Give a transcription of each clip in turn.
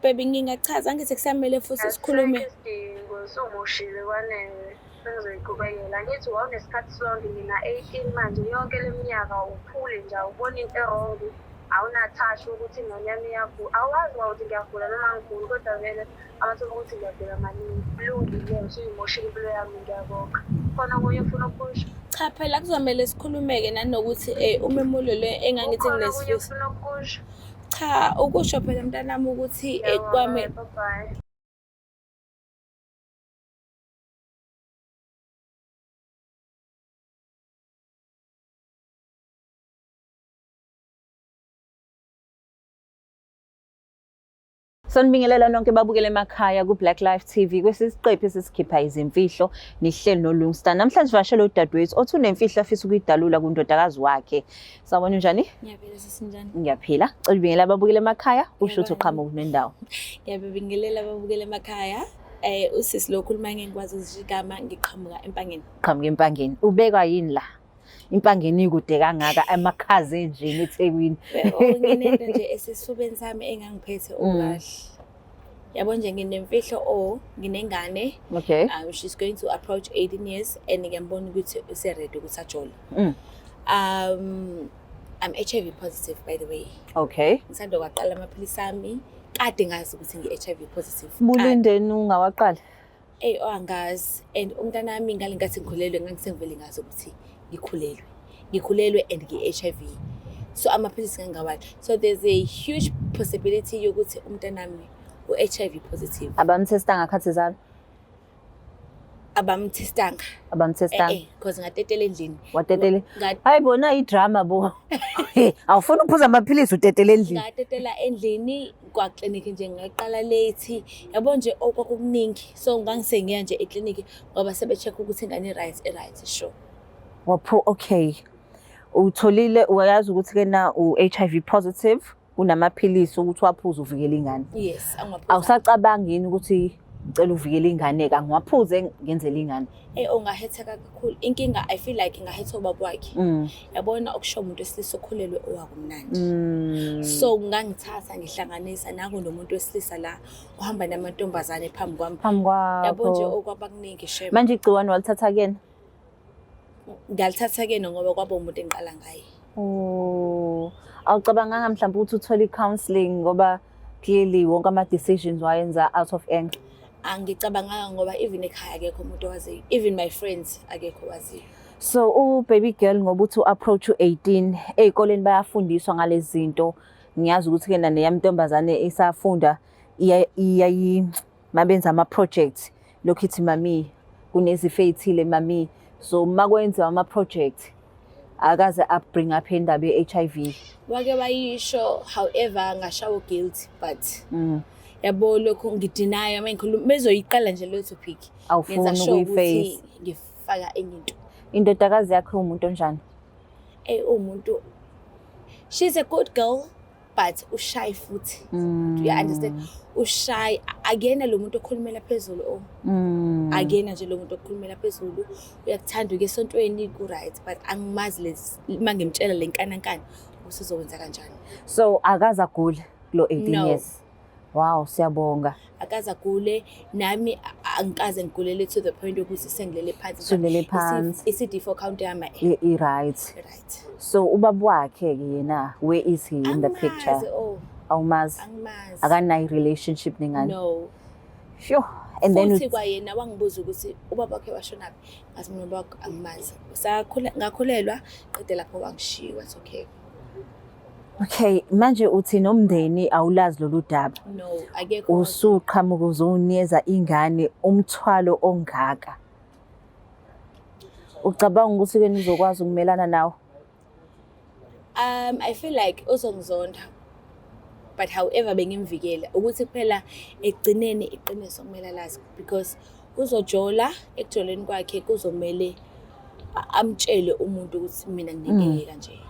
Baby, ngingachaza, angithi kusamele futhi sikhulume. Asisekho isidingo, usumoshile kwanele. Sengizoyiqhubekela. Angithi wawunesikhathi sonke, ngina-18 manje, yonke le minyaka uphule nje, awuboni into e-wrong, awunathashi ukuthi ingane yami iyagula. Awazi ukuthi ngiyagula noma angiguli, kodwa vele amathuba okuthi ngiyagula maningi. Kulungile, usuyimoshile impilo yami, ngiyabonga. Khona okunye ofuna ukusho? Cha phela, kuzomele sikhulume-ke nanokuthi umemulo lo engangithi Kukhona okunye nginesifiso. ofuna ukusho? Cha, ukusho phela mntanami ukuthi Ngiyabonga, kwami bye bye. Sanibingelela nonke babukele emakhaya ku-Black Life TV kwesisiqephu esisikhipha izimfihlo nihleli noLungstar. Namhlanje sivakashele udadewethu othi unemfihlo afisa ukuyidalula kundodakazi wakhe. Sawubona, unjani? Ngiyaphila, sesinjani? Ngiyaphila. Cela ubingelela ababukele emakhaya, usho ukuthi Ngiyabonga. uqhamuka nendawo. Ngiyababingelela ababukela emakhaya. Usisi lo okhuluma, ngeke ngikwazi ukuzisho igama, ngiqhamuka eMpangeni. Qhamuka eMpangeni. Ubekwa yini la? Impangeni ikude kangaka, amakhaza enjini eThekwini. Oh, nginento nje esesifubeni sami engangiphethe okahle. Yabo nje, nginemfihlo o nginengane. She's going to approach 18 years and ngiyambona ukuthi use-ready ukuthi ajole. I'm HIV positive, by the way. Ngisanda kwaqala amaphilisi ami. Kade ngazi ukuthi ngi-HIV positive. Kade. Bulindeni ungawaqali? Eyi, oh, angazi. And umntanami, ngale nkathi ngikhulelwe, ngangisengivele ngazi ukuthi ngikhulelwe. Ngikhulelwe and ngi-HIV. So amaphilisi ngangawadli. So there's a huge possibility yokuthi umntanami u-HIV positive. Abamthestanga khathi zalo? Abamthestanga. Abamthestanga. Because ngatetela endlini. Watetele. Hayi bona, idrama bo. Awufuni ukuphuza amaphilisi, utetele endlini. Ngatetela endlini kwaklinikhi nje, ngaqala late. Yabo nje, okwakukuningi. So ngangisengiya nje eklinikhi ngoba sebe-check ukuthi ingane i-right, i-right, sure. Wapho, okay. Utholile, uyazi ukuthi ke na u-HIV positive, kunamaphilisi ukuthi waphuza uvikele ingane. Yes, angwaphuza. Awusacabangi yini ukuthi ngicela uvikele ingane ka ngiwaphuze ngenzele ingane? Ungahetheka kakhulu. Inkinga, I feel like ingahetha ubaba wakhe. Yabona, okusho umuntu wesilisa okhulelwe owakumnandi. So ngangithatha ngihlanganisa nangu nomuntu wesilisa la uhamba namantombazane phambi kwami. Phambi Yabo nje, kwakho. okwaba kuningi shem. Manje igciwane walithatha kuyena? Ngalithatha kuyena ngoba kwaba umuntu engiqala ngaye. Oh, awucabanganga mhlawumbe ukuthi uthole i-counselling, ngoba clearly wonke ama-decisions wayenza out of anger? Angicabanganga ngoba even ekhaya akekho umuntu owaziyo. Even my friends, akekho owaziyo. So u-baby girl, ngoba uthi u-approach u-18, ey'koleni bayafundiswa ngalezi zinto. Ngiyazi ukuthi-ke neyami intombazane isafunda, iyayi mabenza ama-project, lokhu ithi, "Mami, kunezifo ey'thile, mami." So makwenziwa ama-project, akaze a-bring up indaba ye-HIV? Wake wayisho, however ngashawa guilt, but yabo lokho ngi-deny uma ngikhuluma, bezoyiqala nje leyo topic. Awufuni Ngenza sure ukuyi-face. ukuthi ngifaka enye into. Indodakazi yakho umuntu onjani? Umuntu, she's a good girl, but u-shy futhi. Do you understand? U-shy, akuyena lo muntu okhulumela phezulu, oh. Akuyena nje lo muntu okhulumela phezulu. Uyakuthanda ukuya esontweni, ku-right, but angimazi lezi uma ngimtshela le nkanankana ukuthi uzokwenza kanjani. So akaze agule kulo 18 No. years? Wow, siyabonga. Akaze agule, nami angikaze ngigulele to the point yokuthi sengilele phansi. Usulele phansi. I-CD4 count yami I-right. Right. So ubaba wakhe-ke yena, where is he in the picture? Angimazi, oh. Awumazi? Angimazi. Akanayo i-relationship nengane? No. Sure. And then Futhi kwayena wangibuza ukuthi ubaba wakhe washonaphi, ngathi mina ubaba wakhe angimazi. Sakhula, ngakhulelwa, qede lapho wangishiya, wathi okay. Okay, manje uthi nomndeni awulazi lolu daba. No, akekho. Usuqhamuka uzonikeza ingane umthwalo ongaka. Ucabanga ukuthi ke nizokwazi ukumelana nawo? I feel like uzongizonda. But however bengimvikela ukuthi kuphela ekugcineni iqiniso kumele alazi, because uzojola, ekujoleni kwakhe kuzomele amtshele umuntu ukuthi mina nginenkinga kanje.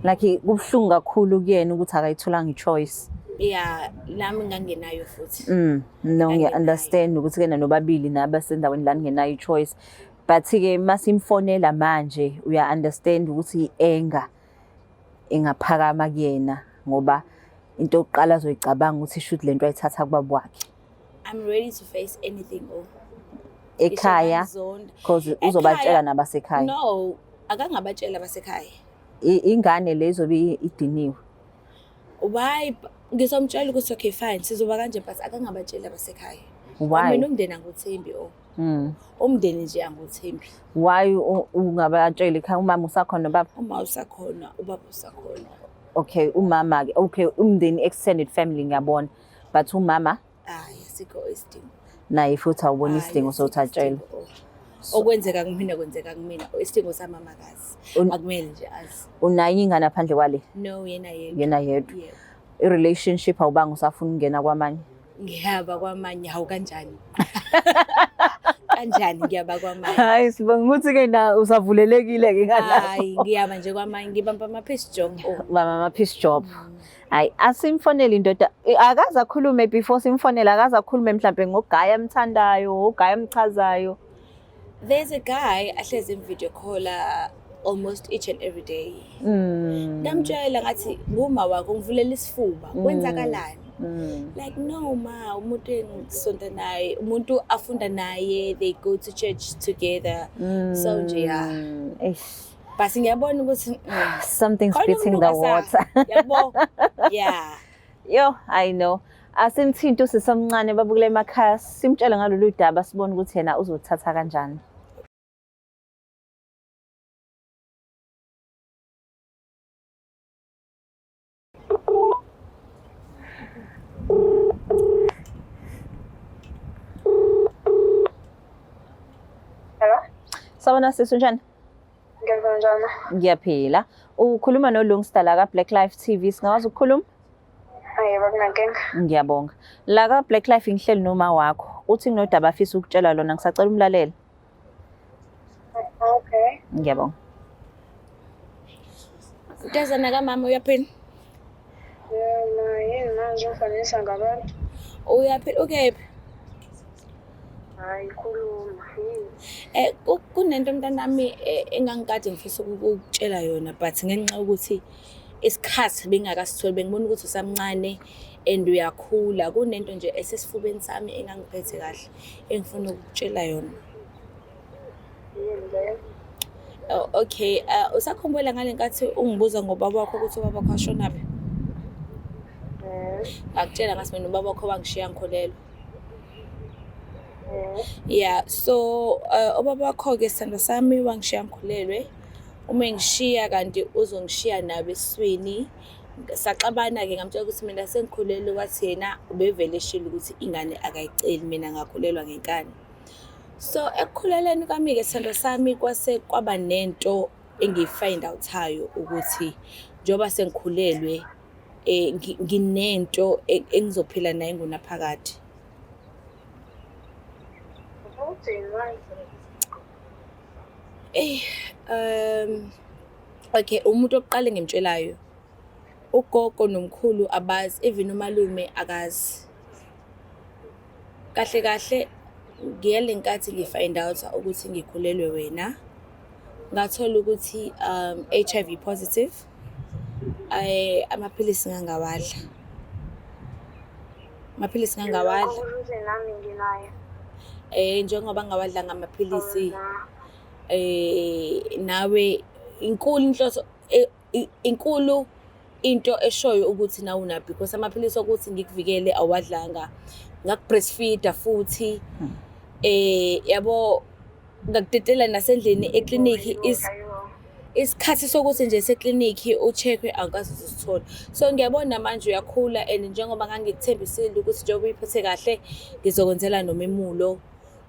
Like kubuhlungu kakhulu kuyena ukuthi akayitholanga i-choice. Yeah, nami ngangenayo futhi. No, Ngangenayo. ngiya-understand ukuthi ke nobabili nabasendaweni la ningenayo i-choice. But ke masimfonela manje, uya understand ukuthi i-anger ingaphakama kuyena ngoba Into yokuqala azoyicabanga ukuthi shuthi lento ayithatha kubaba wakhe. I'm ready to face anything, oh. Ekhaya, Ngizonda. because uzobatshela Ekhaya- nabasekhaya. No, akangabatshela abasekhaya. Ingane le izobe idiniwe. Why? Ngizomtshela ukuthi okay fine, sizoba kanje, but akangabatshela abasekhaya. Why? Mina umndeni anguthembi, oh. Umndeni nje anguthembi. Why ungabatsheli ekhaya? Umama usakhona nobaba? Uma usakhona, ubaba usakhona. Okay, umama ke, okay, umndeni, extended family ngiyabona. But umama Hayi, asikho isidingo. Naye futhi awubona Hhayi, isidingo asikho sokuthi atshele. isidingo, oh. Okwenzeka kumina kwenzeka kumina. Isidingo samama akazi. Akumele nje azi. Unayo ingane ngaphandle kwale? No, yena yedwa. Yena yedwa. Yebo. I-relationship awubanga usafuna ukungena kwamanye? Ngiyaba kwamanye, hawu kanjani? Kanjani ngiyaba kwamanye? Hayi, sibonga ukuthi-ke na usavulelekile-ke ngalapho. Hayi, ngiyaba nje kwamanye, ngibamba ama-piece job. Oh. Bamba ama-piece job. Hayi, asimfonele indoda. Akaze akhulume before simfonele, akaze akhulume mhlampe ngogaya amthandayo, ugaya amchazayo. There's a guy ahlezi video caller almost each and every day. Ngamtshela ngathi nguma wakho ngivulela isifuba, kwenzakalani? Like, no ma, umuntu engisonta naye, umuntu afunda naye, they go to church together. So nje ya. Eish. But ngiyabona ukuthi Something's khona beating the umuntu water. Yabo. Yeah. Yo, I know. Asimthinte usisamncane babukele emakhaya, simtshele ngalolu daba sibone ukuthi yena uzothatha kanjani. Hello? Sawubona sisi, unjani? Ngiyaphila, njani? Ngiyaphila. Ukhuluma noLungsta la ka-Black Life TV. Singakwazi ukukhuluma? Hayi, bakunankinga. Ngiyabonga. La ka-Black Life ngihleli noma wakho. Uthi nginodaba afisa ukutshela lona, ngisacela umlalele. Okay. Ngiyabonga. Mntazana kamama, uyaphila? Yena yini manje ungifanisa ngabantu? Uyaphila, ukephi? Hayi, khuluma. Yini? Kunento mntanami engangikade ngifisa ukukutshela yona, but ngenxa yokuthi isikhathi bengingakasitholi, bengibona ukuthi usamncane and uyakhula. Kunento nje esesifubeni sami engangiphethe kahle engifuna ukukutshela yona. Yini leyo? Oh, okay, usakhumbula ngale nkathi ungibuza ngobaba wakho ukuthi ubaba wakho washonaphi? Ngakutshela ngathi mina ubaba wakho wangishiya ngikhulelwe. Yeah, so ubaba wakho-ke sithandwa sami wangishiya ngikhulelwe. Uma engishiya kanti uzongishiya nabo esiswini. Saxabana-ke, ngamtshela ukuthi mina sengikhulelwe, wathi yena ubevele eshilo ukuthi ingane akayiceli, mina ngakhulelwa ngenkani. So ekukhulelweni kwami-ke sithandwa sami kwase kwaba nento engiyi-find out-ayo ukuthi njengoba sengikhulelwe nginento engizophila nayo ingunaphakade. Uthini manje? Okay, umuntu oqala engimtshelayo, ugogo nomkhulu abazi, even umalume akazi. Kahle kahle ngiyale nkathi ngi-find out ukuthi ngikhulelwe wena, ngathola ukuthi HIV positive. Amaphilisi ngangawadla. Amaphilisi ngangawadla. Lokho kusho ukuthi nami nginayo. Njengoba ngawadlanga amaphilisi, nawe inkulu inhloso, inkulu into eshoyo ukuthi nawe unabo, because amaphilisi okuthi ngikuvikele awadlanga. Ngaku-breastfeed-a futhi, yabo, ngakudedela nasendlini eklinikhi. Isikhathi sokuthi nje seklinikhi u-check-we awukaze usithole. So ngiyabona manje uyakhula, and njengoba ngangikuthembisile ukuthi njengoba uyiphethe kahle ngizokwenzela nomemulo.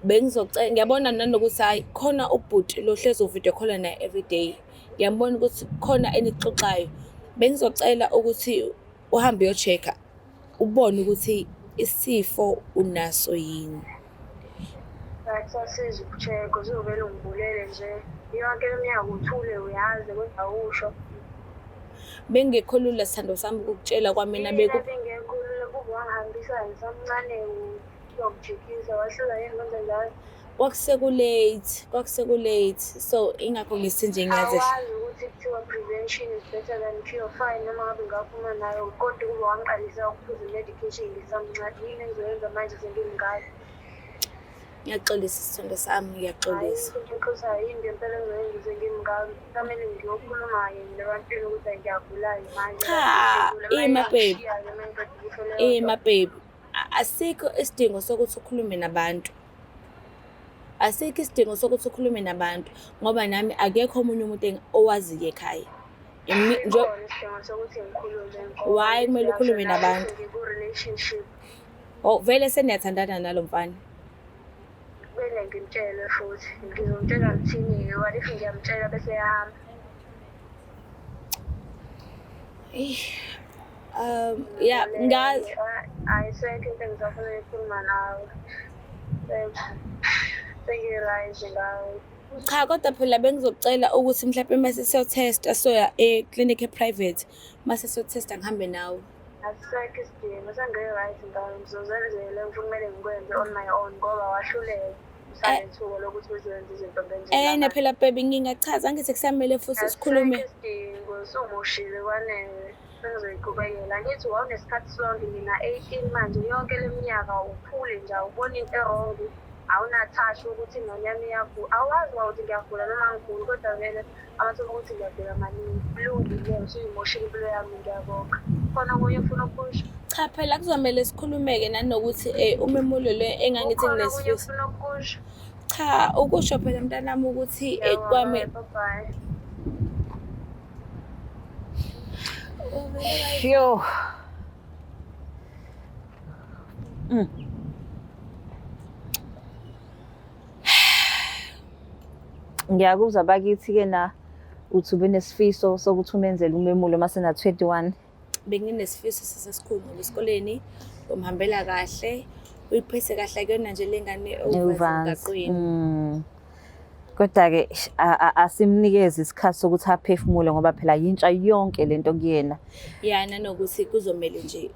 Bengizocela, ngiyabona nanokuthi hhayi khona ubhuti lo hlezi u-video call naye everyday. Ngiyambona ukuthi khona enikuxoxayo. Bengizocela ukuthi uhambe uyo-check-a ubone ukuthi isifo unaso yini. Akusasizi uku-check-a, uzovele ungibulele nje. Yonke le minyaka uthule uyazi kodwa awusho. Bengekho lula sithandwa sami ukukutshela kwamina. Yini bengekho lula kube wangihambisa ngisamncane uyokujikisa wahlula yini kwenze njalo? Kwakuseku-late, kwakuseku-late. So ingakho ngithi nje ngiyazi. Awazi ukuthi Ukuthi kuthiwa prevention is better than cure, fine, noma ngabe ngaphuma nayo, kodwa ukuba wangiqalisa ukuphuza i-medication ngisamncane, yini engizoyenza manje sengimngaka? Ngiyaxolisa, sithando sami, ngiyaxolisa. Ayikho into exolisayo. Yini ngempela engizoyenza sengimngaka? Kusamele ngiyokhuluma-ke mina ebantwini ukuthi ngiyagula-ke manje? Cha, ima baby. Ima baby, asikho isidingo sokuthi ukhulume nabantu. Asikho isidingo sokuthi ukhulume nabantu ngoba nami akekho omunye umuntu owaziyo ekhaya. Ikhona isidingo sokuthi ngikhulume. Why kumele ukhulume nabantu? Ngiku-relationship. Oh, vele seniyathandana nalo mfana. Kumele ngimtshele futhi. Ngizomtshela ngithini-ke? What if ngiyamtshela bese eyahamba? Yeah, ngazi. Ayisekho into engisafuna ukuyikhuluma nawe. Sengi-right ngawe. Cha, kodwa phela bengizokucela ukuthi mhlawumbe mase siyo-testa, soya e-clinic e-private, mase siyo-testa ngihambe nawe. Asisekho isidingo, sengi-right ngawe. Ngizozenzela engifuna kumele ngikwenze on my own ngoba wahluleka. Usanethuba lokuthi uzenze izinto ngendlela. Ene phela baby, ngingachaza, angithi kusamele futhi sikhulume. Asisekho isidingo, usumoshile kwanele. Sengizoyiqhubekela. Angithi wawunesikhathi sonke, ngina-18 manje, yonke le minyaka uphule nje, awuboni into e-wrong, awuna-touch ukuthi ingane yami iyagula. Awazi ukuthi ngiyagula noma angiguli, kodwa vele amathuba okuthi ngiyagula maningi. Kulungile, usuyimoshile impilo yami, ngiyabonga. Khona okunye ofuna ukusho? Cha phela, kuzomele sikhulume-ke nanokuthi umemulo lo engangithi Kukhona okunye nginesifiso. ofuna ukusho? Cha, ukusho phela mntanami ukuthi kwami. Bye bye. Yo. Ngiyakuzwa bakithi-ke na uthi ube nesifiso sokuthi umenzele umemulo mase na 21. Benginesifiso sasesikhulu ngoba esikoleni umhambela kahle, uyiphethe kahle, akuyona nje le ngane Ewuvanzi. emgaqweni. Kodwa-ke asimnikeze isikhathi sokuthi aphefumule ngoba phela yintsha yonke lento kuyena. Ya, nanokuthi kuzomele nje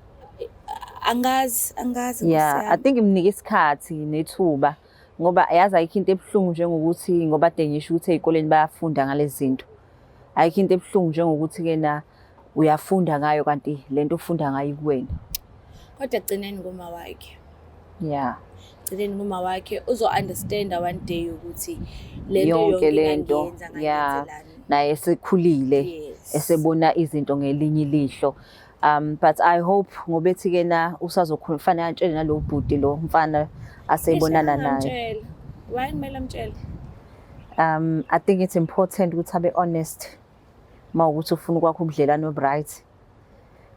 angazi, angazi, Nkosi Yeah, I yami. think imnike isikhathi nethuba ngoba yazi ayikho into ebuhlungu njengokuthi, ngoba ade ngisho ukuthi ey'koleni bayafunda ngalezi zinto. Ayikho into ebuhlungu njengokuthi-ke na uyafunda ngayo kanti lento ofunda ngayo ikuwena. Kodwa gcineni kuma wakhe. Gcineni kuma wakhe, uzo-understanda one day ukuthi lento Yonke yonke lento, ngangiyenza ngangenzelani. Naye esekhulile, esebona izinto ngelinye ilihlo. But I hope ngoba ethi-ke na usazokhuluma, kufanele atshele nalo bhuti lo mfana asebonana naye. Ngisho. Why kumele amtshele? I think it's important ukuthi abe honest uma ukuthi ufuna ukwakha ubudlelwano obright.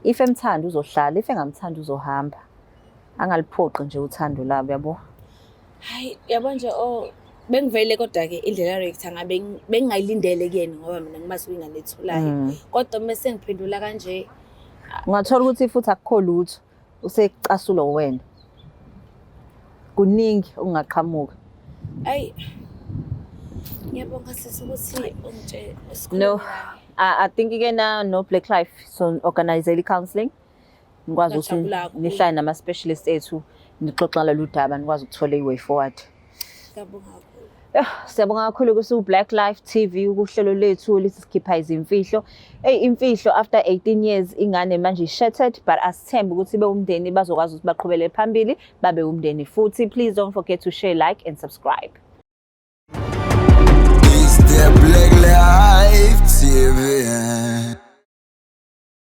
If emthanda uzohlala, if engamthandi uzohamba. Angaliphoqi nje uthando labo, yabo. Hayi, yabo nje, oh, bengivele kodwa-ke indlela a-react-a ngabe bengingayilindele kuyena ngoba mina ngimazi uyingane ethulayo. Kodwa uma sengiphendula kanje, Ungathola ukuthi futhi akukho lutho, usecasulo wena. Kuningi okungaqhamuka. Ayi. Ngiyabonga sisi ukuthi ungitshele. No, I think ke na no Black Life so organize i-counseling. Nikwazi ukuthi Ngiyajabula kakhulu. nihlale nama specialists ethu, nixoxa lolu daba, nikwazi ukuthola i-way forward. Ngiyabonga kakhulu. Siyabonga kakhulu kusu Black Life TV ukuhlelo lethu lithi sikhipha izimfihlo. Hey, imfihlo after 18 years ingane manje shattered, but asithembe ukuthi bewumndeni bazokwazi ukuthi baqhubele phambili babe umndeni futhi. Please don't forget to share, like and subscribe. It's the Black Life TV.